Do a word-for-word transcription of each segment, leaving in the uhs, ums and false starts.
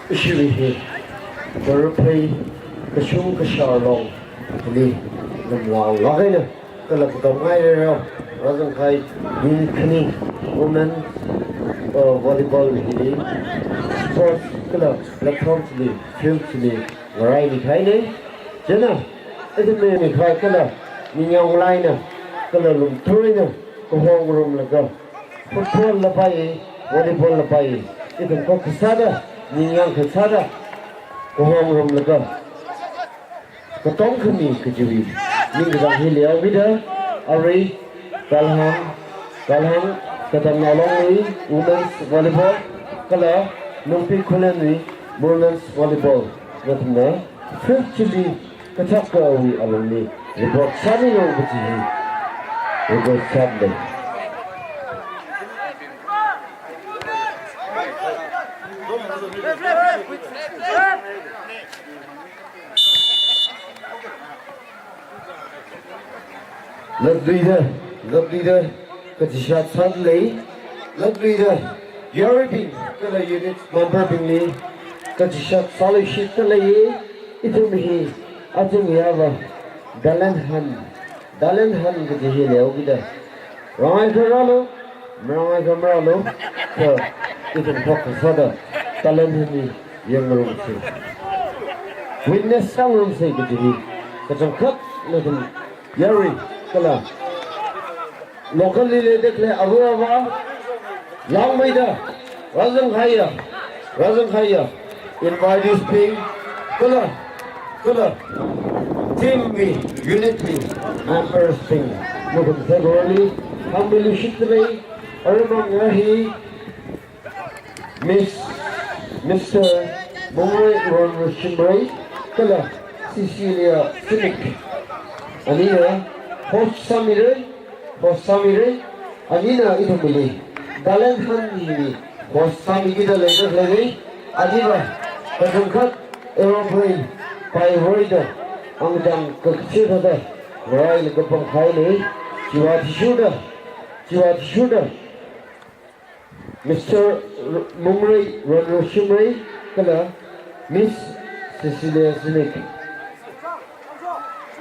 Ishiwui hi, Vārephei kashung kashar long, hili, namlao lāk eina, kala katam ngai rero, rāzangkahai, mi khani, women, uh, volleyball hili, sports, kala platform chili, field chili, ngarai ni khai ne, chieina, ithumwui ni khai kala, ningyāng laina, kala lungthuina, kahong rumlaga, football la pai, volleyball la pai, ithum khokkha sāda, ningyāng kha sāda, kahong rumlaga, katom khami kajiwui, ningkachāng hi leomida, arui, Kalhang, Kalhang, Katamnao Longwui, women's volleyball, kala, Nungpi Khullenwui, women's volleyball, nathumna, field chili, kathak kawui alungli, report sāmilu kaji hi, report sāmida. Latluida, latluida, kachishat sāda lei, latluida, yaruibing, kala unit member bingli, kachishat sāluishitda lei, ithum hi, ajing yava, talent hunt, talent hunt kaji hi leokida. Rāngai kha rālu, marāngai kha marālu, kha ithum khokkha sāda talent hunt hi yangngarumsa. Witness sāngarumsa kaji hi, kachangkhat nathum yarui, kala local li leida khalei āva āvā, langmeida, rāzangkahaiya, rāzangkahaiya, invitees bing, kala, kala, team wui, unit wui, members bing, nathum saikorali, hāngmiluishitda lei, aruimang hi, Miss, Mister Mungrei Ronrushimrei, kala Cecilia Sinik. Anina host sāmira, host sāmira, anina ithumli talent hunt hi host sāmikida leida khalei, aniva, kachangkhat aeroplane paihoida, angdang kakchithāda, ngarai lāka pamkahai lei, chiwui athishurda, chiwui athishurda, Mister R-, Mungrei Ronrushimrei kala Miss Cecilia Sinik.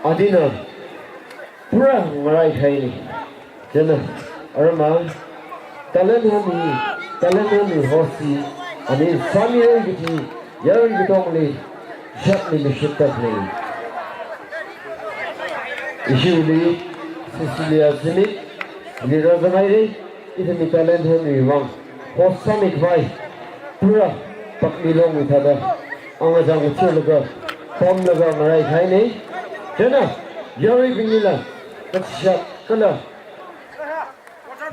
Adina pura ngarai khaini. Chieina arama talent hunt hi, talent hunt hi host hi, ani sāmira kaji yarui katongli shat ni mishit tak ni. Ishili Cecilia Sinik, lira zangai ri, ithumwui talent hunt hiwui vang host sāmikhavai pura pakmi longmi thāda, angazang chilaga, pamlaga ngarai khaini. Chieina yaruibinglila kachishat kala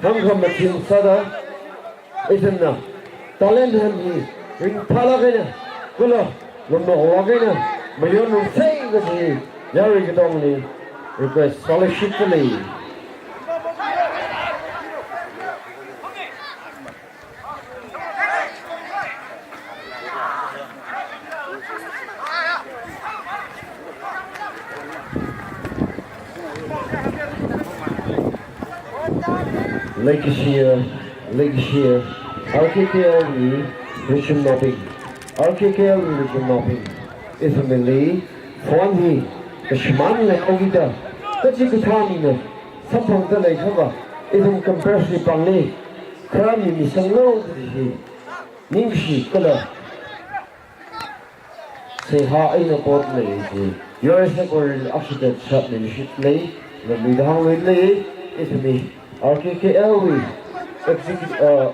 hāngkhamachin sāda, ithumna talent hunt hi ringphālāk eina, kala ngamnoklāk eina mayonnungsa kaji yarui katongli request sāluishitda lei. Leikashiya, leikashiya, R K K L wui richumnaobing, R K K L wui richumnaobing, ithumli phone hi kashimān leihaokida, kachikathā mina samphangda leiakhava, ithum campers li pāngli, kharā mi misanglu kaji hi ningshi kala seihā eina pot lei ji. U S A Korean Architect Shap Ministry lei, lamida hāngluida lei, ithumwui R K K L wui executive, uh,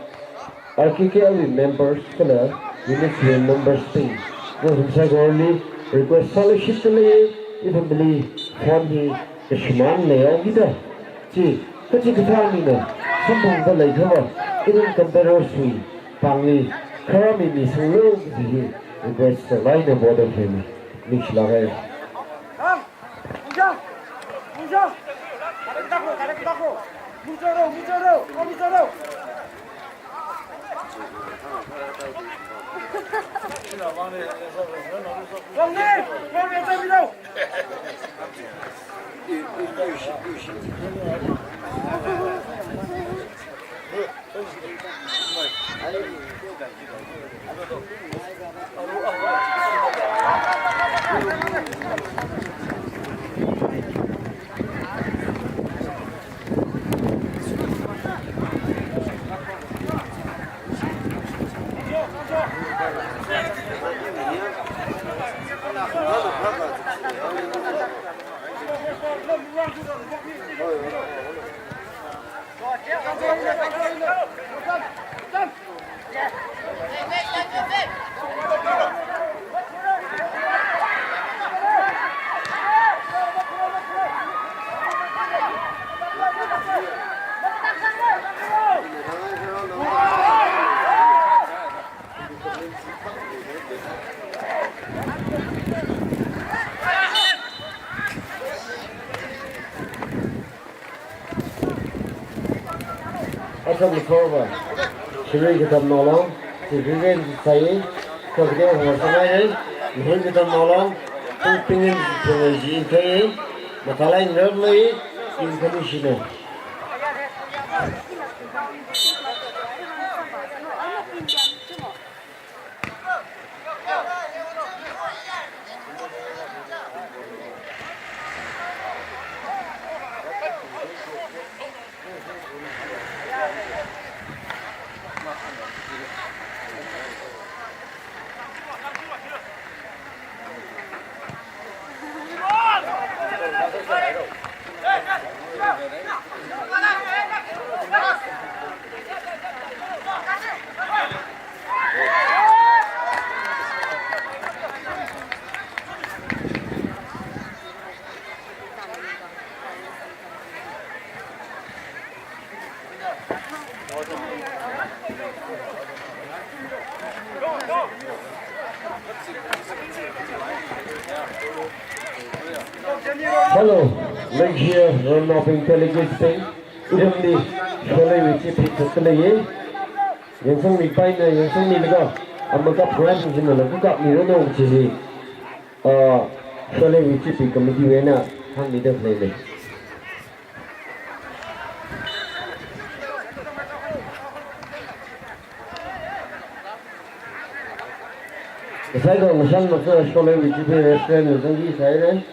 R K K L wui members kala unit wui members bing, nathum saikorali request sāluishitda lei, ithumli phone hi kashimān leihaokida, chi, kachikathā mina samphangda leiakhava, ithum campers wui pāngli, kharā mi misanglu kaji hi request sālaina board of him. Ningshilāk hai. Hang! Hang! Hang! Hang! Asam Sorba, Shri Katham Nolong, Shri Viren Sai, Kakde Hong Sangai, Mihun Katham Nolong, Ping Pingin Pingin Jin Kai, Makalai Ngerlai, King Commissioner. Hello, leishiya ramnaobing, delegates bing, ithumli Sholeiwui Chipee chotda leiya. Yangsangmipaina, yangsangmilaga, amakap grant jina laga kapmiranu kaji hi, ah, Sholeiwui Chipee committee wui eina hāngmida khaleina. Kasai dong san masa Sholeiwui Chipee restaurant na zangki saira.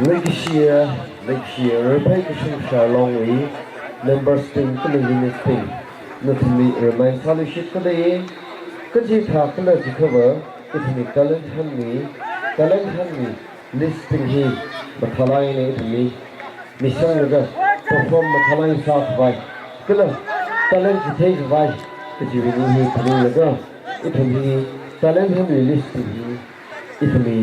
Leishiya, leishiya Raphei Kashung Sharlongwui members bing kala units bing, nathumli remind sāluishit khalei, kachithā kala chikhava, ithumwui talent hunt wui, talent hunt wui list bing hi mathālāk eina ithumli misanglaga perform mathālāk eina sākhavai, kala talent chitheikhavai kajiwui ning hi phaninglaga, ithum hi talent hunt wui list bing hi ithumwui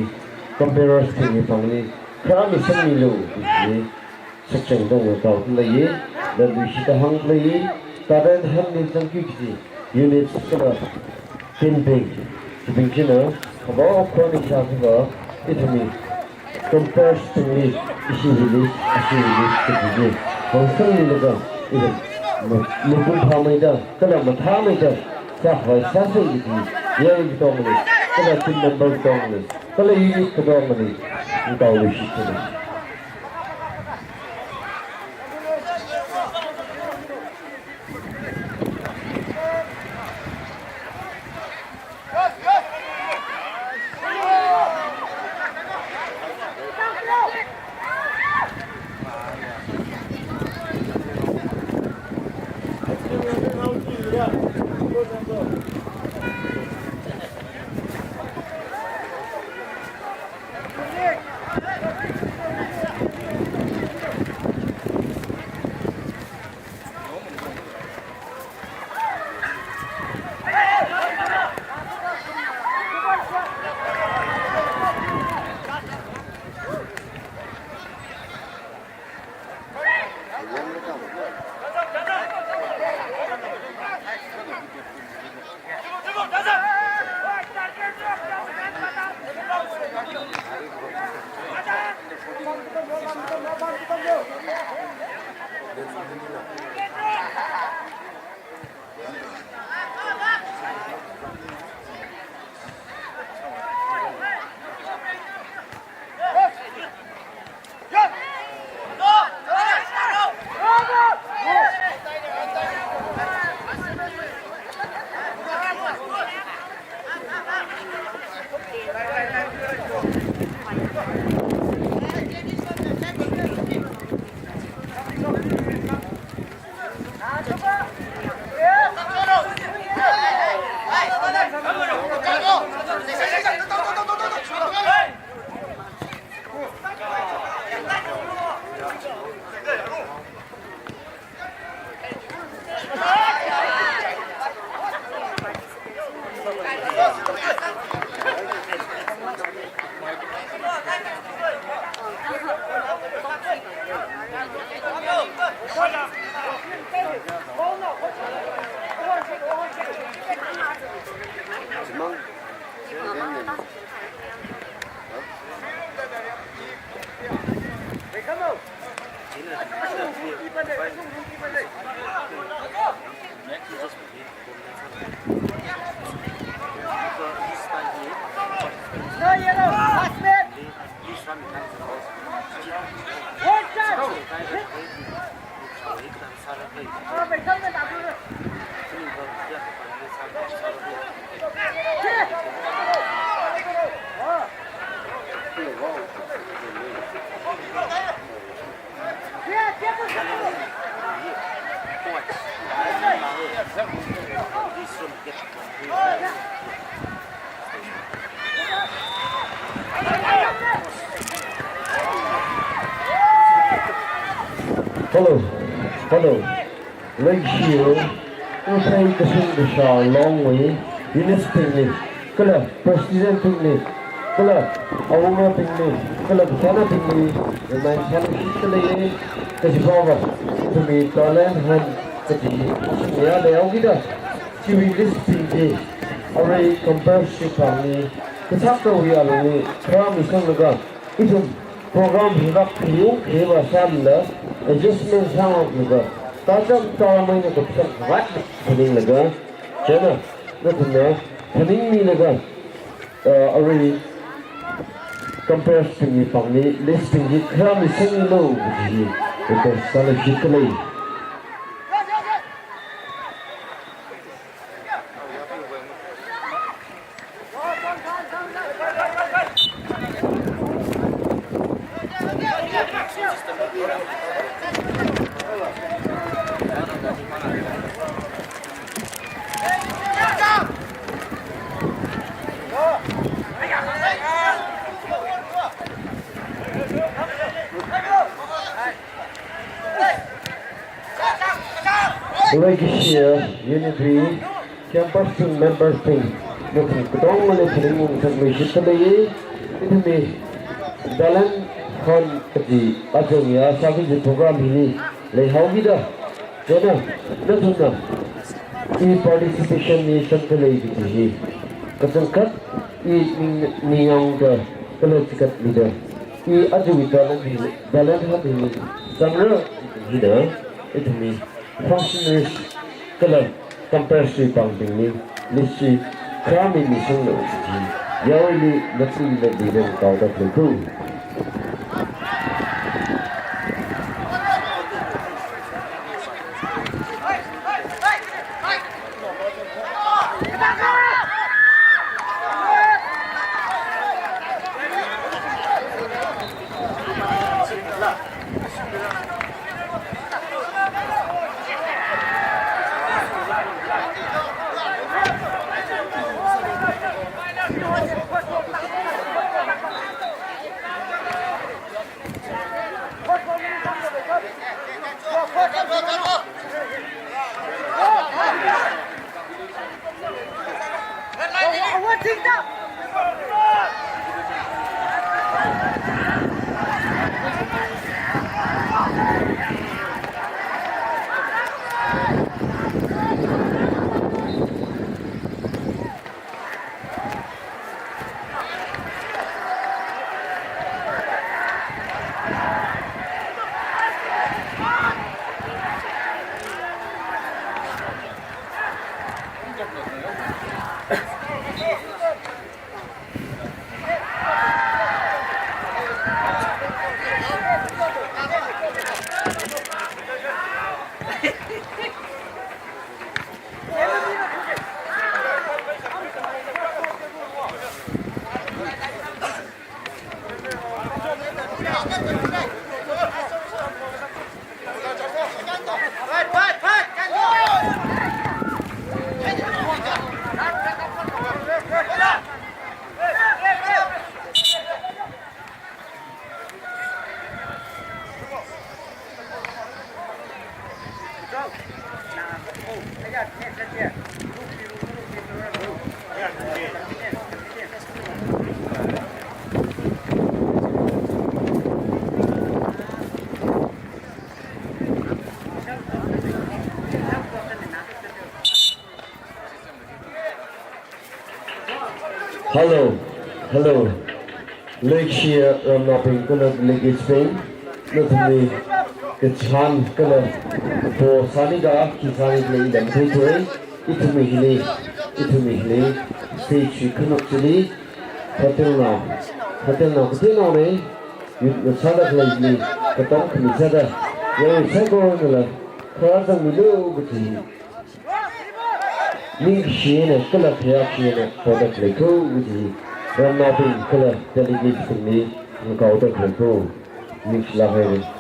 comparers bingwui pāngli kharā misangmilu kaji hi sakchang dong tao leiya, da leishida hāng leiya, talent hunt li zangki kaji units kala team bing, chibing china, khavao khon ishākha, ithumwui compare singli, ishi village, ashi village, kaji hi, hāngsangmilaga, ithum, ma-, mapung phāmeida, kala mathāmeida, sākhavai sāsa kaji, yei katongli, kala team member katongli, kala unit katongli, tao leishit khalei. Hello, hello. Leishiyo, uphei kasing kasha Longwui unit bingli, kala president bingli, kala awunga bingli, kala kachana bingli, ramai samshit kala ye, kajiva va, ithumwui talent hunt kaji, ya da yaokida, chiwui list bing chi, arui compose sipangli, kasak kawui alungli, kharā misanglaga, ithum program hi rak khayung khayā sālala, adjustment sāngaklaga, tacham tarameina kapsang ngat phaninglaga, chieina, nathumna phaningmilaga, uh, arui compose bingwui pāngli, list bing hi kharā misanglu kaji, request sālashit kala. Leishiya unit wui campus bing, members bing, nathum katongana phaningungsak leishit kala ye, ithumwui talent hunt kaji, achang ya sāki kaji program hili, leihaokida, chieina, nathumna, i participation ni shang kala kaji hi, kachangkhat, i ning, ningyāngda, kala chikatmida, i ajawui talent hi, talent hunt hi, sangra, hina, ithumwui functionaries kala compose sipang bingli, list chi kharā mi misanglu kaji, yaruili latli latli dang kaoda pleiku. Hello, hello. Leishiya ramnaobing kala delegatesbing, nathumli kachihān kala po sāni da khi sāni kala ithum theithui. Ithumwui hili, ithumwui hili, stage wui khanuk chili, hotel nao, hotel nao kateonaona, youth na sāda khaleili, katong khami sāda, yarui saikorala, khararchang milu kaji ningshina kala khayākshina poda khalei ko kaji ramnaobing kala delegatesbingli ngakaoda khalei ko. Ningshilāk haira.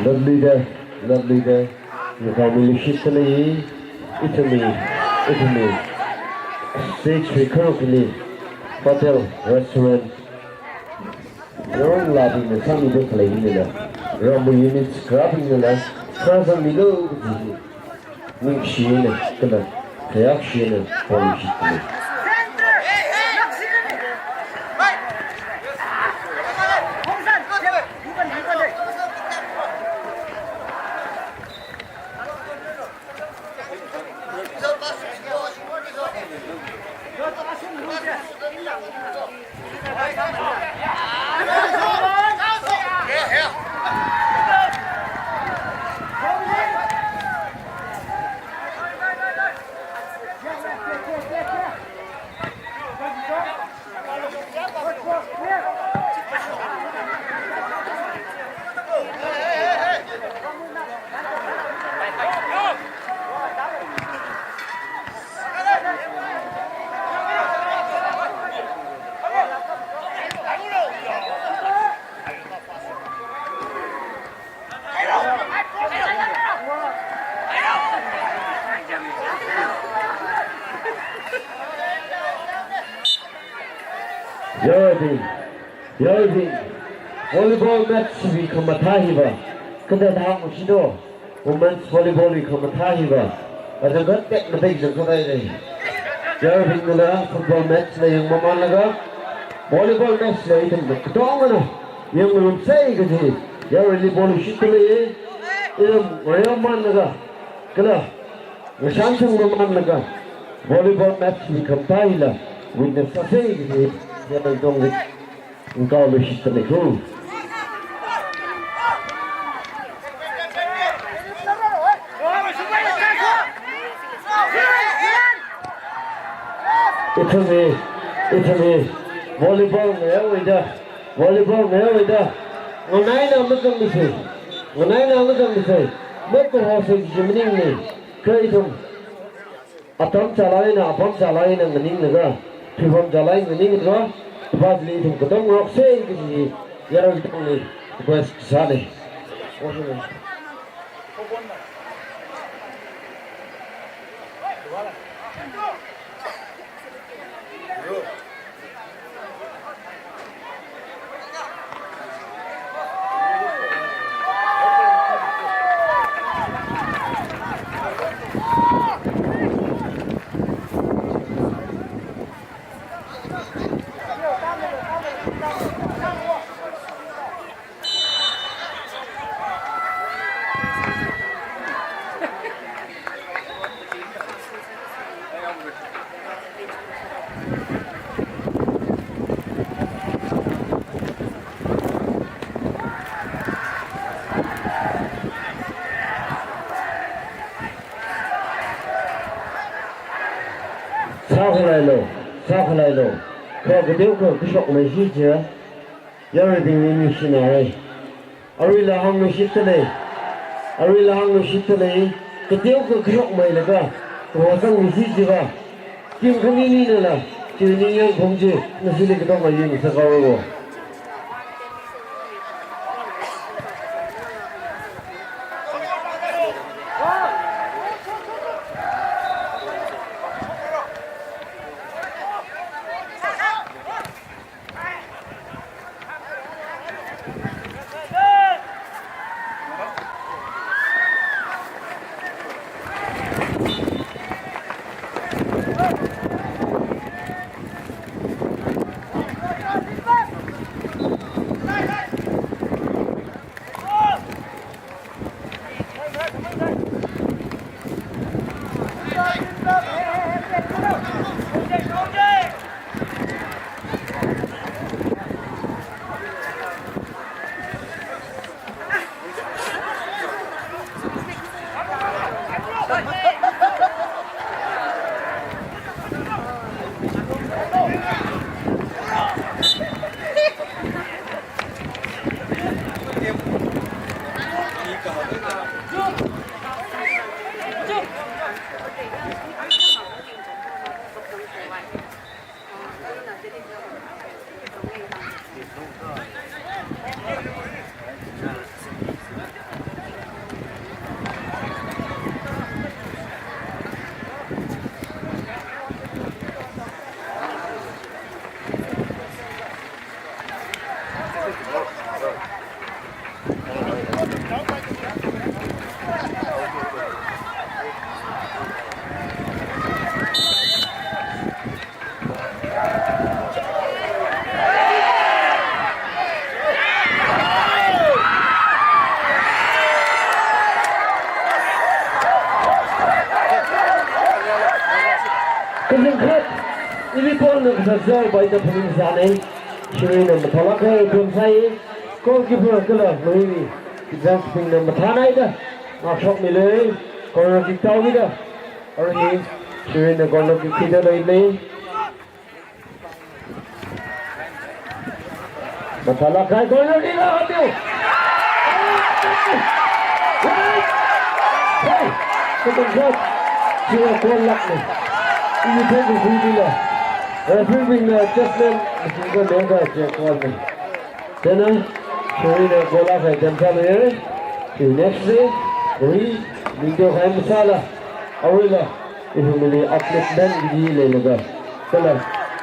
Lovely day, lovely day. Ngakaomi leishida lei, ithumwui, ithumwui stage wui khanuk hili, hotel, restaurant, yaron labingna sāmida khalei hinala, ramwui unit kharābingnala, khararchang milu kaji ningshina kala khayākshina poda leishida lei. Yaruibing, yaruibing, volleyball match wui khamathā hiva, kathāda hāngshida, women's volleyball wui khamathā hiva, achangkhat tekmatei changkhat haira. Yaruibingnala football match la yangmamanlaga, volleyball match la ithumna katongana yangngarumsei kaji, yaruili poda leishida lei, ithum ngareomanlaga, kala ngashan sangmamanlaga, volleyball match wui khamathā hila witness sāsei kaji, yaruibingli ngakaoda leishida lei ko. Ithumwui, ithumwui volleyball ngareohaida, volleyball ngareohaida, nganaina mazangmisei, nganaina mazangmisei, makaho sei kaji maningmana, kha ithum atam chālāk eina, apam chālāk eina nganinglaga, thuipham chālāk eina nganinglaga, kapā chili ithum katong ngaroksei kaji, yarui katongli request kasāna. Sākharailu, Sākhalailu, kha kateokha kashokmei si jiakha, yaruibingli ningshinare. Aruila hāngluishitda lei, aruila hāngluishitda lei, kateokha kashokmeilaga, kavā sangmi si jiakha, team khani ninala, chi ningyāng phung chi, nashili katonga yin sākhaoro. Kazingkhat, ili ball na kasā zao bai da phaning zane. Shirina mathālāk kahai atam sāi. Goalkeeper kala Mahiwui defense bingna mathānaida ngākshokmilei. Corner kick tao mida. Arui Shirina corner kick khuida leilei. Mathālāk kahai corner nila hatiu. Hey! Second shot. Chiwa goal lākne. Ini thei khuinila. Referee bingna judgment, machine ko lengka che goal ne. Chieina, Shirina goal lākahai atam sālei. Chiwui next day, Mahiwui ningteo kahai masāla, aruila, ithumli upliftment kaji leilaga, kala,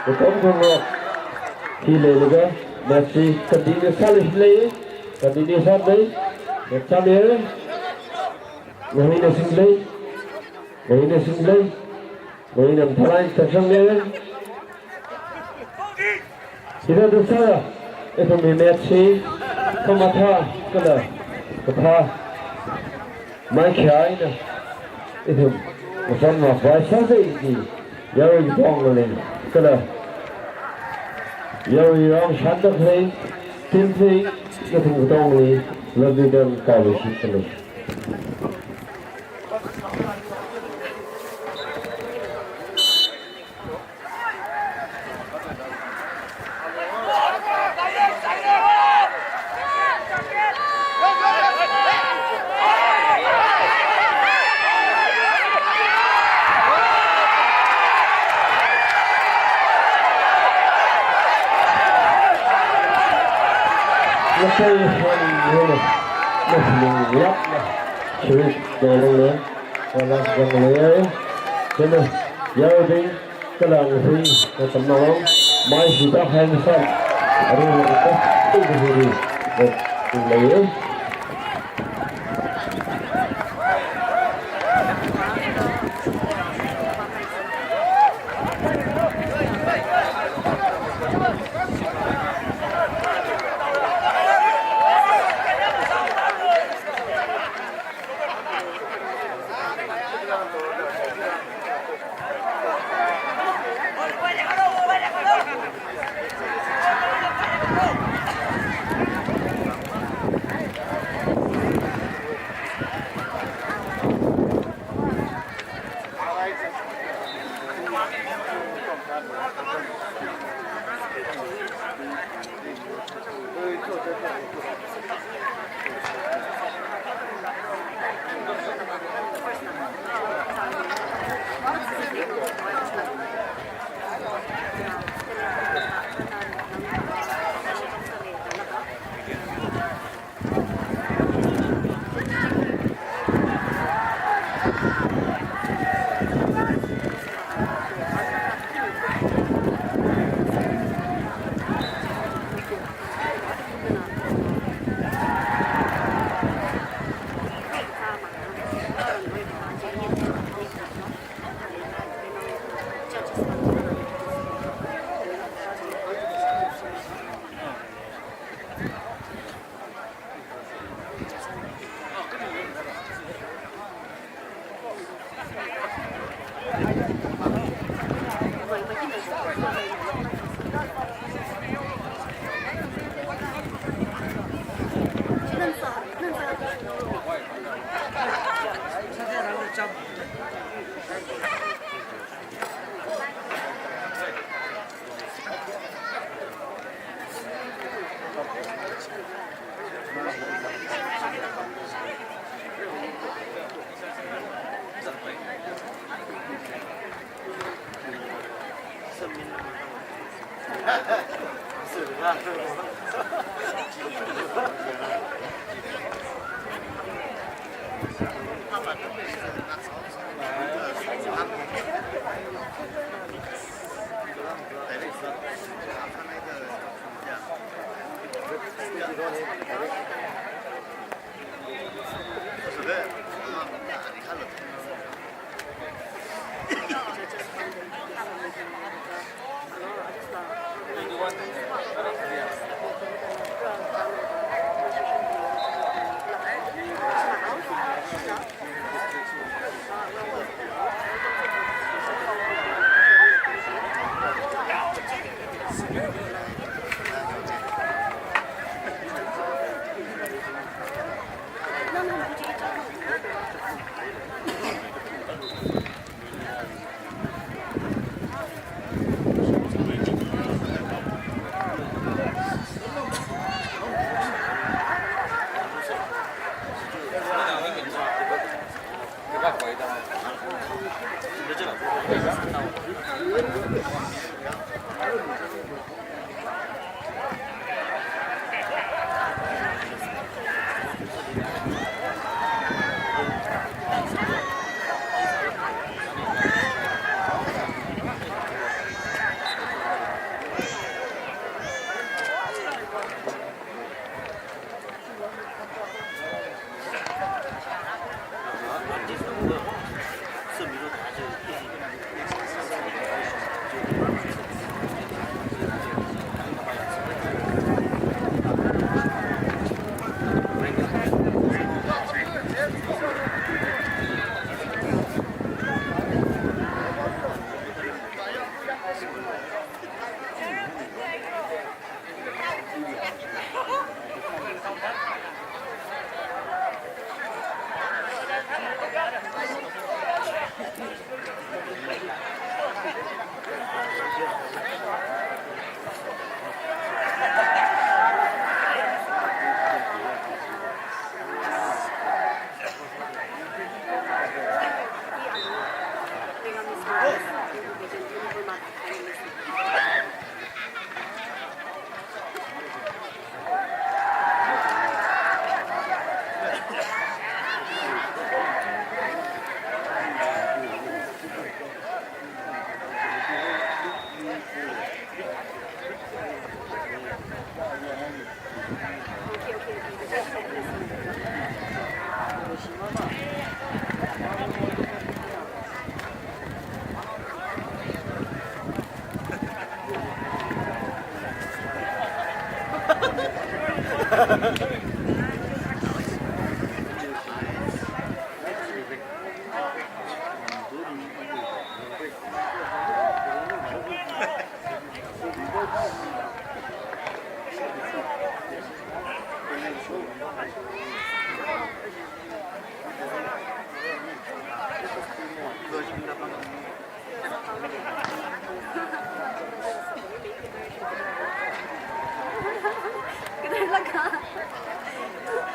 katonga hi leilaga, match hi continue sāluishitda lei, continue sāda lei, match sālei, Mahiwuina singlei, Mahiwuina singlei, Mahiwuina mathālāk eina thansanglei. Hithāda sāda, ithumwui match hi khamathā kala kaphā maikhayā eina ithum mashan mavai sāsei kaji yarui katongali kala yarui rāshanda khalei team hi nathum katongali lāngdida khuiluishitda lei. Ngatei hon yona, ngatei lap na, shirit dolong na, wala jang le, jana, yauding, Kala ngahui, katamnao, mai shida hai masān, aru, aru, aru, aru, lei.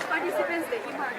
Participants de imar.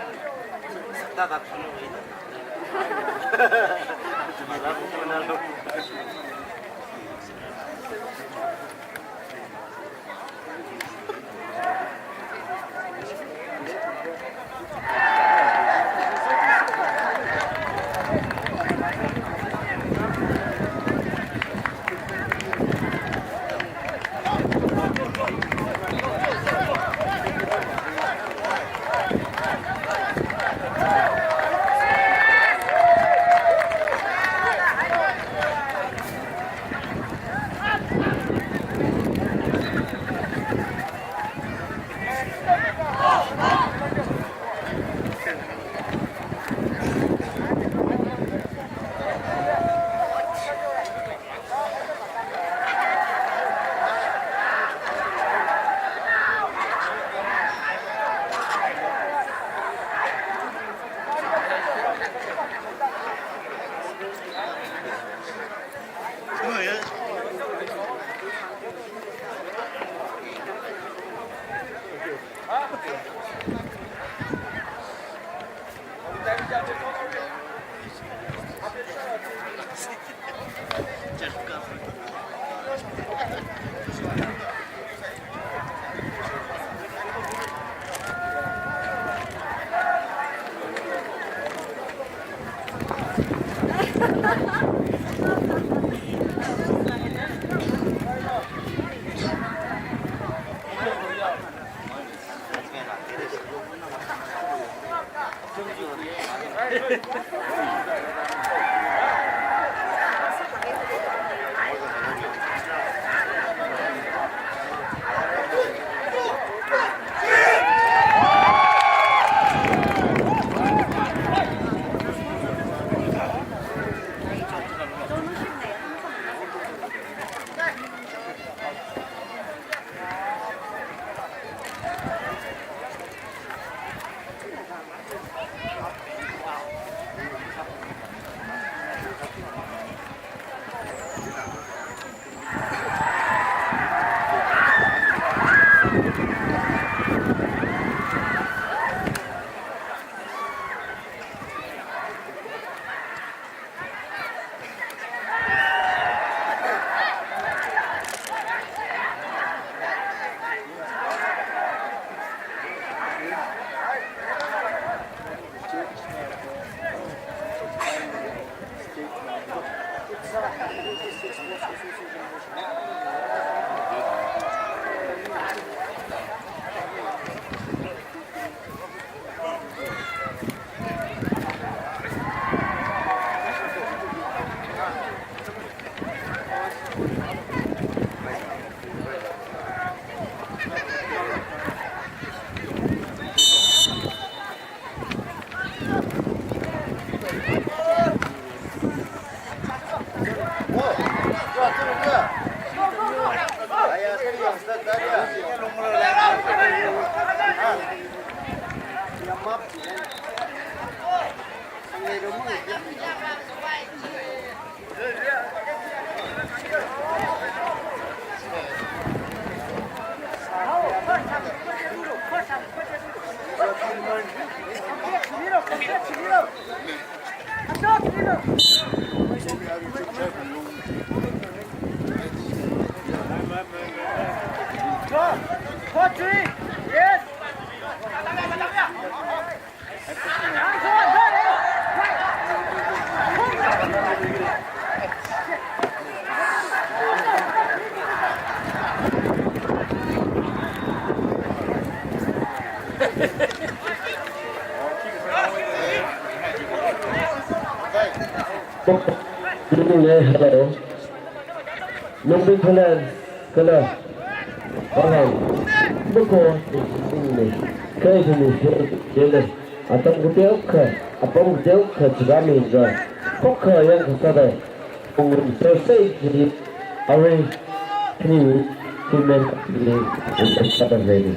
Hello. Nungbi khalan kala. Alam. Bako. Ni. Kai ni. Yele. Atam kuteo kha. Apam kuteo kha. Chigami ja. Kokha yang kasada. Ung Thursday ji. Are. Kini. Kumen. Ni. Kasada ready.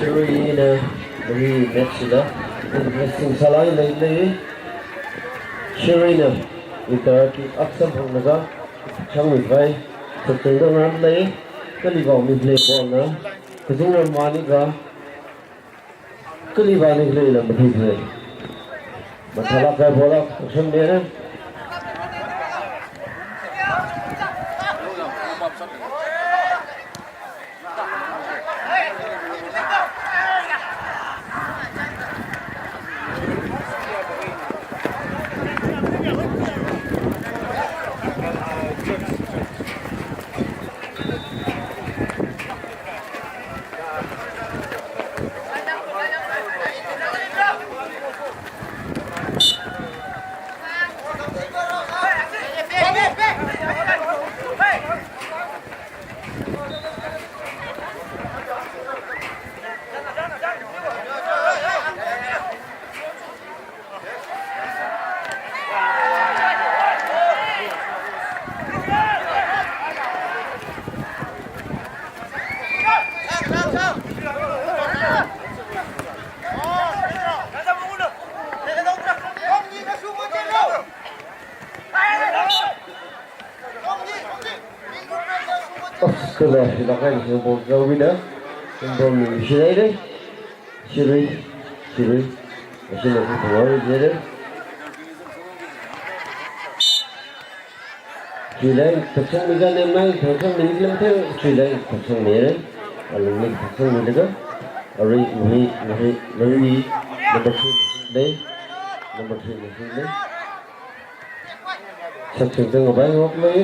Shirui na, Mari next la, interesting salai lei lei. Shirui na, ita ki aksam phang naga, chang mi vai, chang chang dong ram lei, kali vau mi lei ball na, kazing ram mani ga, kali vani lei la mati lei. Mathala kai bola, action ne. Kala, ilakai ni ball kawina, ball ni shirui lei, shirui, shirui, shirui ni ball ni shirui. Shirui lei, thakchang mi ga nem nai, thakchang mi lem thang, shirui lei, thakchang mi lei, alung lei, thakchang mi lei ga, ari, ari, ari, ari, number three lei, number three lei. Sachungchang abai ngok lei.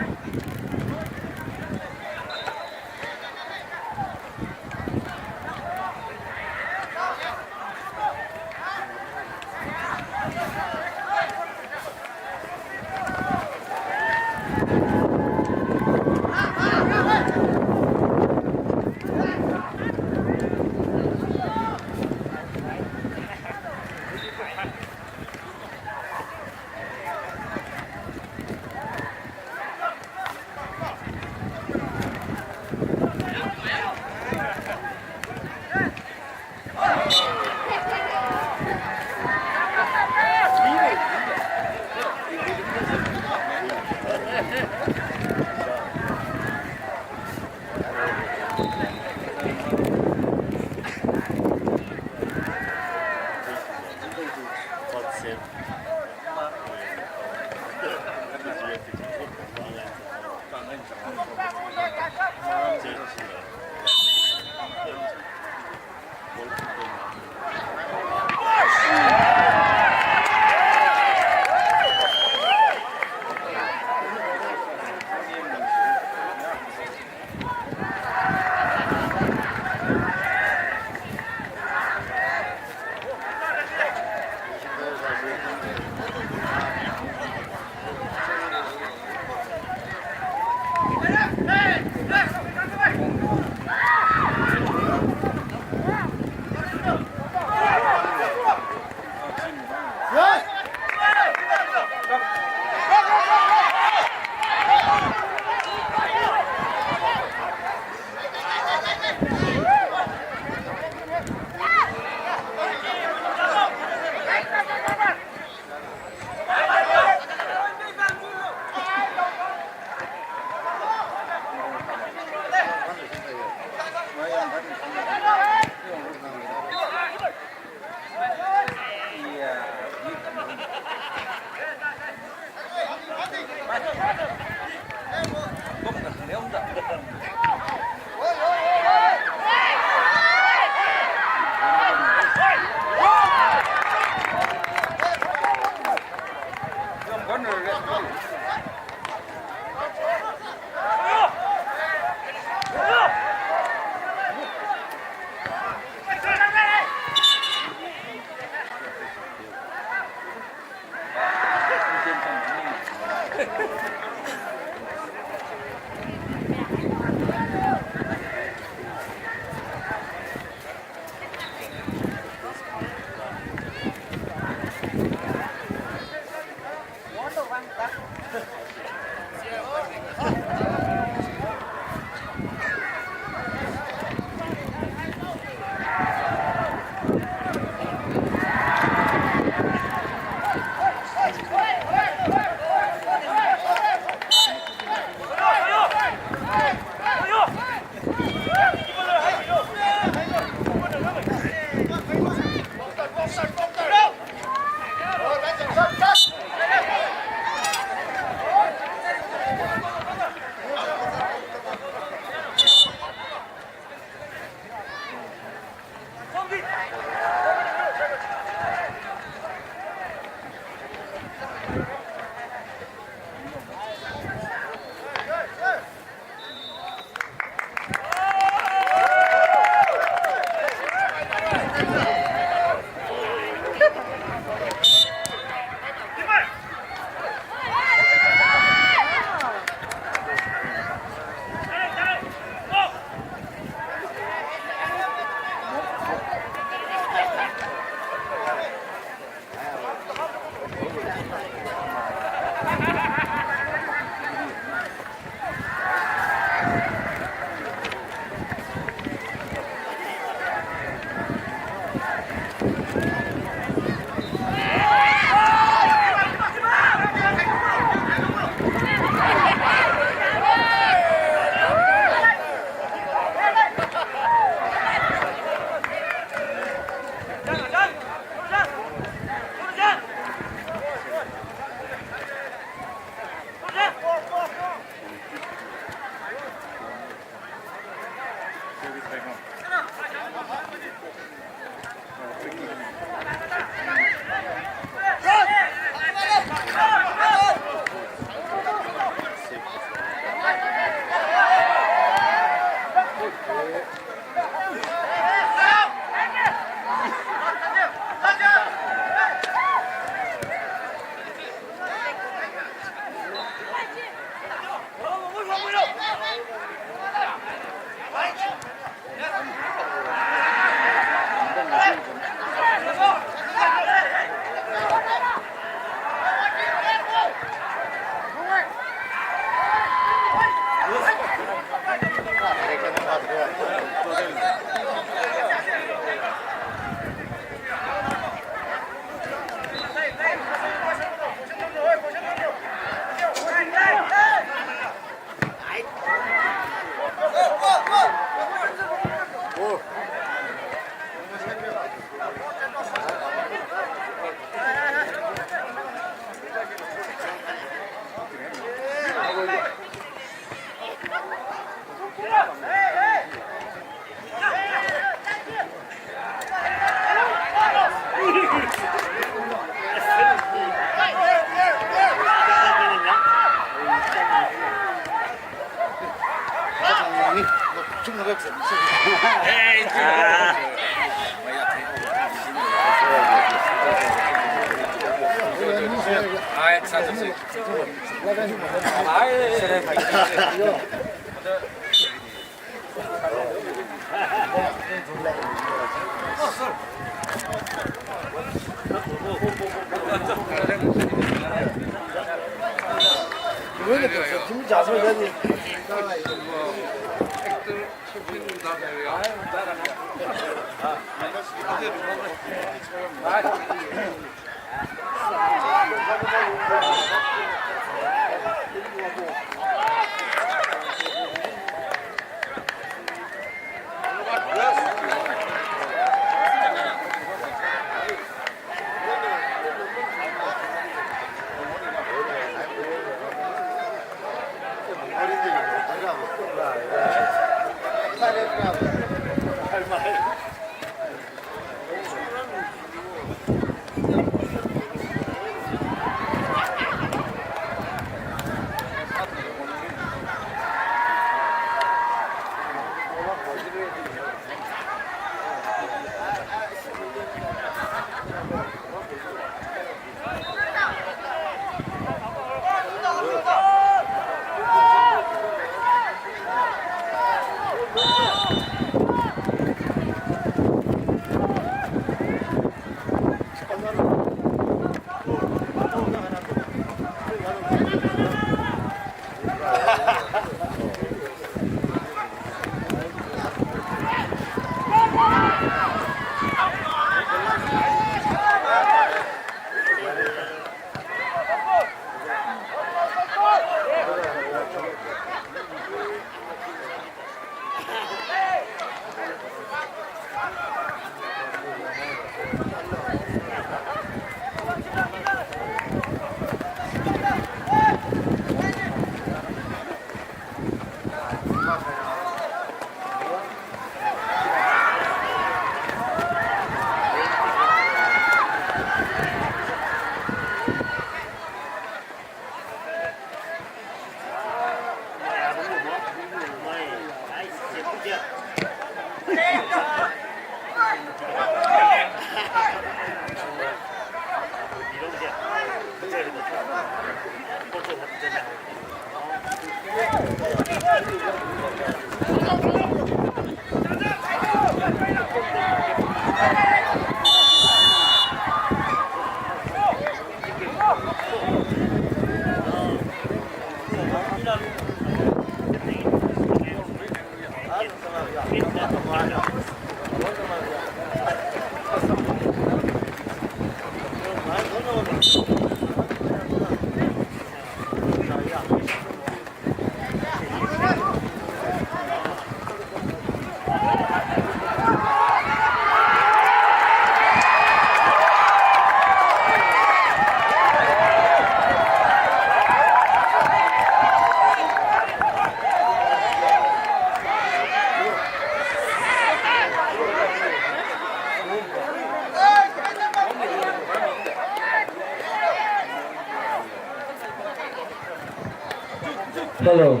Hello.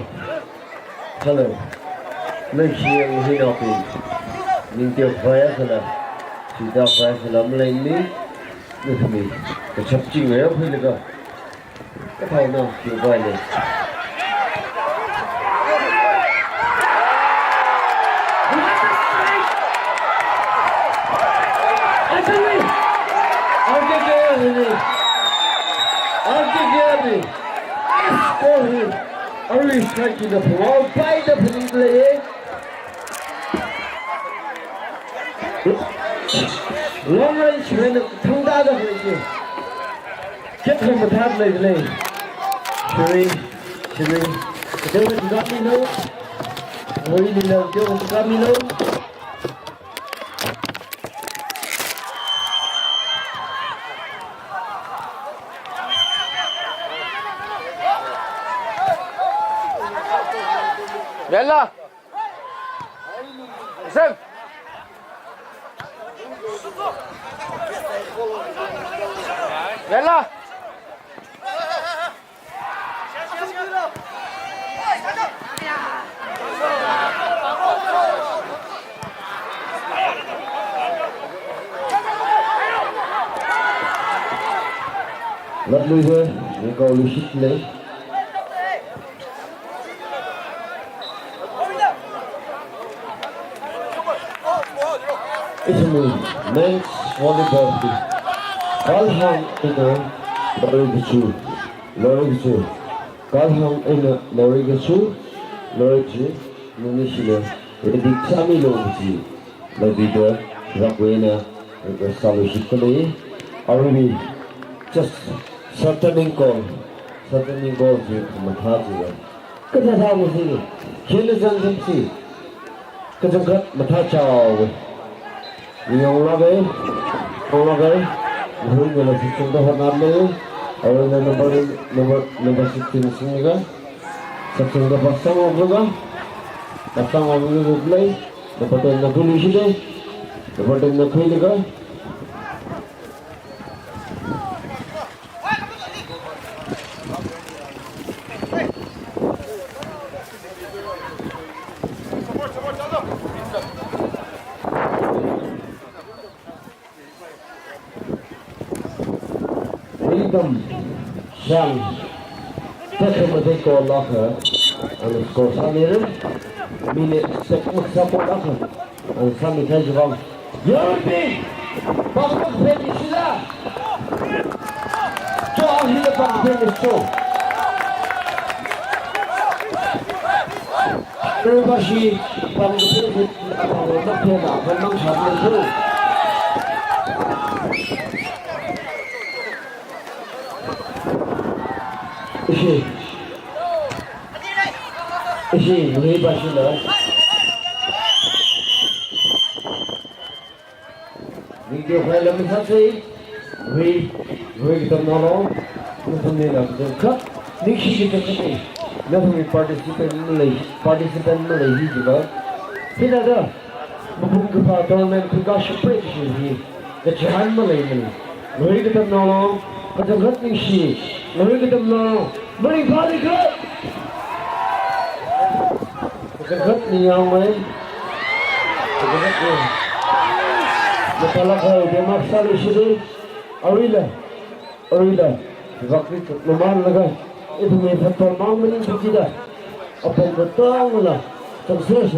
Hello. Nang shi yang hi na pi. Ning teo fire sala. Sida fire sala malai ni. Nang kami. Kachap ching ya pui lega. Kathau na ki bai le. Actually, R K K ni. R K K ni. Yes, go ahead. Arui strike in the ball by the Philip Lay. Long range when thangda da Philip. Get home with that lay. Shiri, Shiri. They will not be no. Oi, ni lo, they will not be no. Bella. Zem. Bella. Latluida, ningkao luishit lei. Ithumwui men's volleyball team. Kalhang eina Lorikachu, Lorikachu. Kalhang eina Lorikachu, Lorikachu, Nunishina, ready sāmilu kaji latluida, rak eina request sāluishit khalei. Arui just shortening goal, shortening goal chi mathā chi. Kathā thā masi, khina zangzam si. Kachangkhat mathāchaowa. Yonglāka, yonglāka. Hui ngala sachungda hotnāmei. Arui number, number, number sixteen singnika. Sachungda pasang oguka. Pasang oguka lei. Number ten na khuiluishit lei. Number ten na khuilaga. Freedom shang. Tekhamatei goal lāka, ana score sāmira. Minute sek maksa goal lāka, ana sāmithai jibang. Yorpi, pangkaphen ishila. Cho ahila pangkaphen isho. Everybody, pangkaphen, pangkaphen, pangkaphen, pangkaphen. Ishi. Ishi, Louis Bashila. Ningkyo khaila misāsei. Louis, Louis katamnaolo. Nathumli la kachangkhat ningshi kachangkhat. Nathumli participant malei, participant malei hi jiba. Hithāda mapung kaphā tournament khuikashapra kaji hi kachihān maleimana. Louis katamnaolo, kachangkhat ningshi. Louis katamnao, maringphālikha. Kachangkhat ningyāngmei. Kachangkhat ni. Mathālāk kahai dema sāluishit lei. Aruila, aruila. Vakri mamanlaga. Ithumwui phatpam mang maningthuki da. Apong katongla. Success.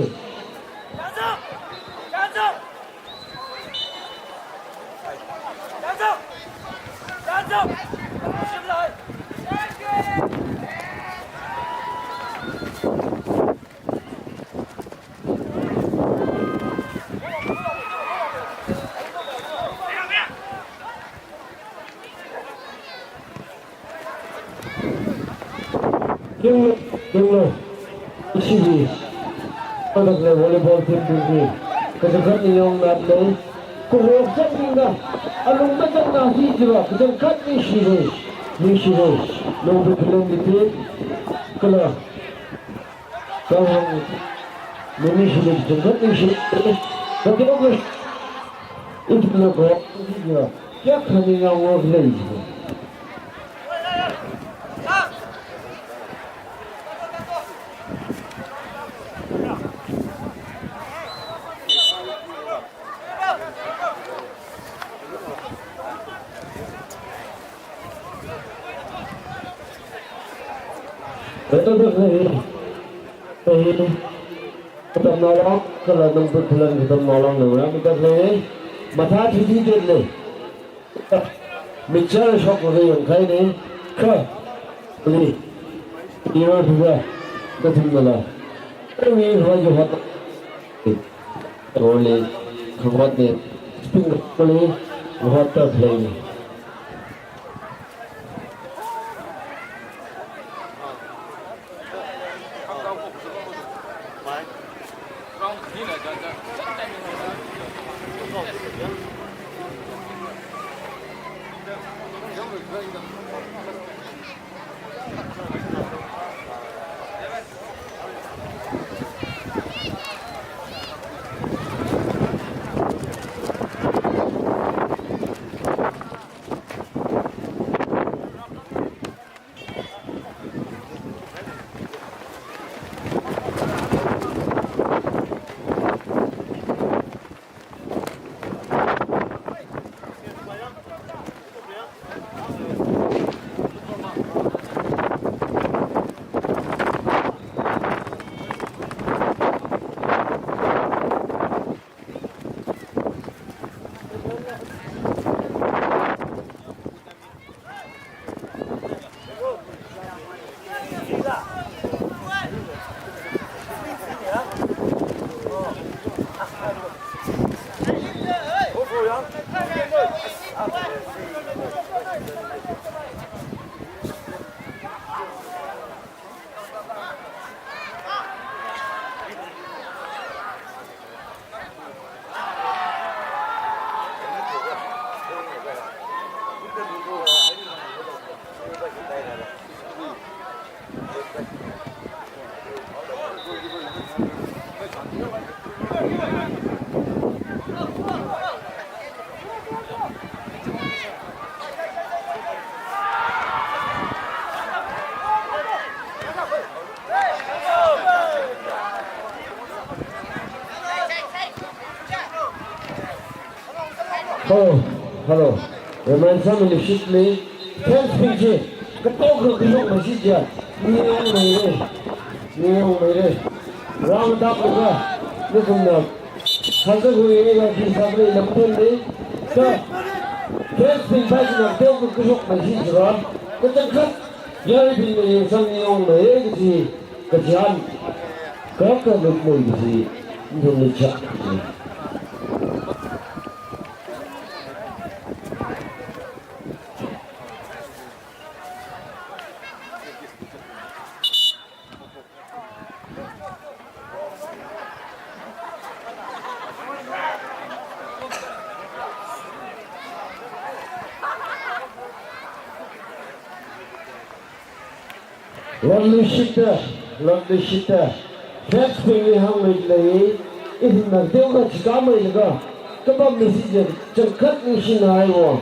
Tinglo, tinglo. Ishi hi. Kadak le volleyball team bing hi. Kachangkhat ningyāngnat lei. Kurok chang tingda. Alung machangna hi jiwa. Kachangkhat ningshire. Ningshire. Nong bing khalei team. Kala. Kahāng, mani shili kachangkhat ningshi, kati okai. Ithumna ko, ithumna, kayākha ningyāng work lei. Better than me. Ei, katamnaolāng, kala nang put phulan katamnaolāng nang rāmi tak lei. Mathā thiti det lei. Michara shok lei yangkhaine. Kha. Li. Iro thuwa. Katamnaolāng. Ei, mi hoi jo hot. Role. Khawat ne. Spin role. Hot tak lei. Hello, hello. Remain some in the shit, please. Thanks, P G. Katok katok katok masi ja. Niyang mai re. Niyang mai re. Round up ka. Nikum na. Hasa hui ni ka di sabri lamtun ni. Ka. Thanks, P G. Katok katok katok masi ja. Katok katok. Yari bin ni sang niyang mai re kaji. Kajian. Kaka lukmui kaji. Niyang ni chak. Lonely shita, lonely shita. Fans bingli hāngluilei, ithumna teokha chikāmeilaga, kapam misi je, changkhat ningshinai wo.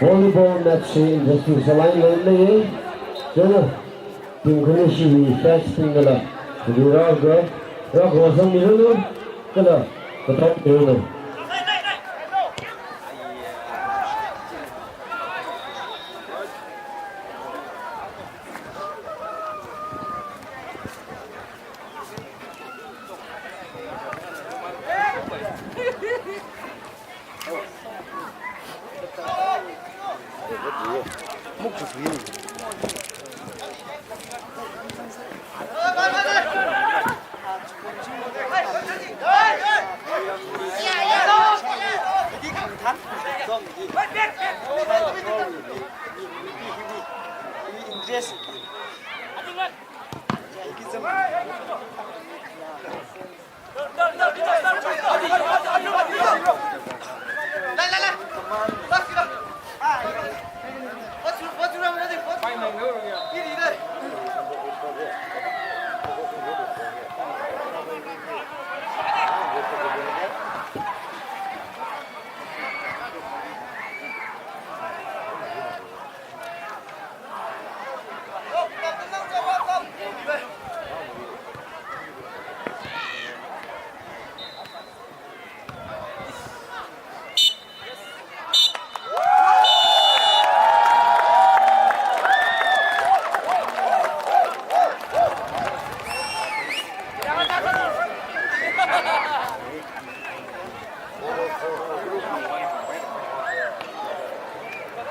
Volleyball match hi interesting sālāk eina lei. Chieina team khani shiwui fans bing kala, rāga, rāga sangmiranu, kala, kathok miranu.